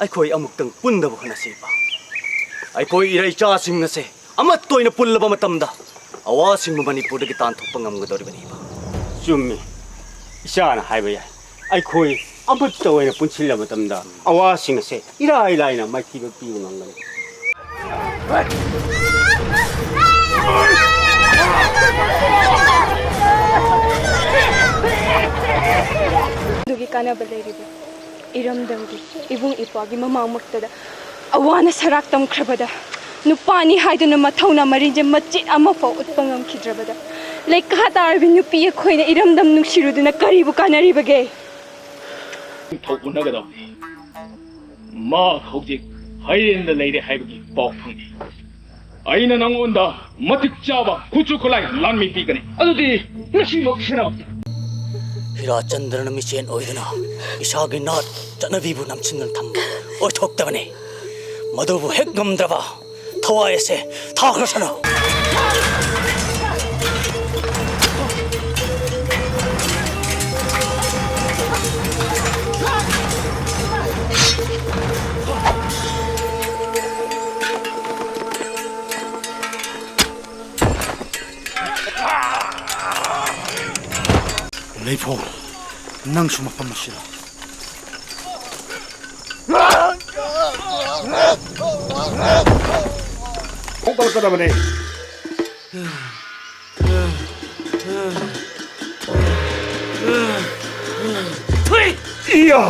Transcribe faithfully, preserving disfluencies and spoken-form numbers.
ꯑꯩꯈꯣꯏ ꯑꯃꯨꯛꯇꯪ ꯄꯨꯟꯗꯕ ꯍꯣꯠꯅꯁꯤꯕ꯫ ꯑꯩꯈꯣꯏ ꯏꯔꯩꯆꯥꯁꯤꯡ ꯑꯁꯦ ꯑꯃꯠꯇ ꯑꯣꯏꯅ ꯄꯨꯜꯂꯕ ꯃꯇꯝꯗ ꯑꯋꯥꯁꯤꯡꯕꯨ ꯃꯅꯤꯄꯨꯔꯗꯒꯤ ꯇꯥꯟꯊꯣꯛꯄ ꯉꯝꯒꯗꯧꯔꯤꯕꯅꯤꯕ꯫ ꯆꯨꯝꯃꯤ꯫ ꯏꯆꯥꯅ ꯍꯥꯏꯕ ꯌꯥꯏ꯫ ꯑꯩꯈꯣꯏ ꯑꯃꯠꯇ ꯑꯣꯏꯅ ꯄꯨꯟꯁꯤꯜꯂꯕ ꯃꯇꯝꯗ ꯑꯋꯥꯁꯤꯡ ꯑꯁꯦ ꯏꯔꯥꯏ ꯂꯥꯏꯅ ꯃꯥꯏꯊꯤꯕ ꯄꯤꯕ ꯉꯝꯒꯅꯤ꯫ ꯑꯗꯨꯒꯤ ꯀꯥꯟꯅꯕ ꯂꯩꯔꯤꯕ ꯏꯔꯝꯗꯝꯒꯤ ꯏꯕꯨꯡ ꯏꯄ꯭ꯋꯥꯒꯤ ꯃꯃꯥꯡꯃꯛꯇꯗ ꯑꯋꯥꯅ ꯁꯔꯥꯛ ꯇꯝꯈ꯭ꯔꯕꯗ, ꯅꯨꯄꯥꯅꯤ ꯍꯥꯏꯗꯨꯅ ꯃꯊꯧꯅꯥ ꯃꯔꯤꯟꯖꯦ ꯃꯆꯦꯠ ꯑꯃꯐꯥꯎ ꯎꯠꯄ ꯉꯝꯈꯤꯗ꯭ꯔꯕꯗ, ꯂꯩꯀꯥ ꯇꯥꯔꯕꯤ ꯅꯨꯄꯤ ꯑꯩꯈꯣꯏꯅ ꯏꯔꯝꯗꯝ ꯅꯨꯡꯁꯤꯔꯨꯗꯨꯅ ꯀꯔꯤꯕꯨ ꯀꯥꯟꯅꯔꯤꯕꯒꯦ? ꯊꯧ ꯎꯅꯒꯗꯕꯅꯤ꯫ ꯃꯥ ꯍꯧꯖꯤꯛ ꯍꯩꯔꯦꯟꯗ ꯂꯩꯔꯦ ꯍꯥꯏꯕꯒꯤ ꯄꯥꯎ ꯐꯪꯏ꯫ ꯑꯩꯅ ꯅꯉꯣꯟꯗ ꯃꯇꯤꯛ ꯆꯥꯕ ꯈꯨꯠꯁꯨ ꯈꯨꯠꯂꯥꯏ ꯂꯥꯟꯃꯤ ꯄꯤꯒꯅꯤ꯫ ꯑꯗꯨꯗꯤ ꯉꯁꯤꯃꯛ ꯁꯦꯅꯥꯄꯇꯤ꯫ ꯍꯤꯔꯥꯆꯟꯗ꯭ꯔꯅ ꯃꯤꯆꯦꯟ ꯑꯣꯏꯗꯨꯅ ꯏꯁꯥꯒꯤ ꯅꯥꯠ ꯆꯠꯅꯕꯤꯕꯨ ꯅꯝꯁꯤꯟꯗꯨꯅ ꯊꯝꯕ ꯑꯣꯏꯊꯣꯛꯇꯕꯅꯤ꯫ ꯃꯗꯨꯕꯨ ꯍꯦꯛ ꯉꯝꯗ꯭ꯔꯕ ꯊꯋꯥꯏ ꯑꯁꯦ ꯊꯥꯈ꯭ꯔꯁꯅꯨ꯫ ꯂꯩꯐꯥꯎ, ꯅꯪꯁꯨ ꯃꯐꯝ ꯑꯁꯤꯗ꯫ ꯈꯣꯡ ꯇꯧꯔꯛꯀꯗꯕꯅꯦ꯫ ꯏꯌꯥ!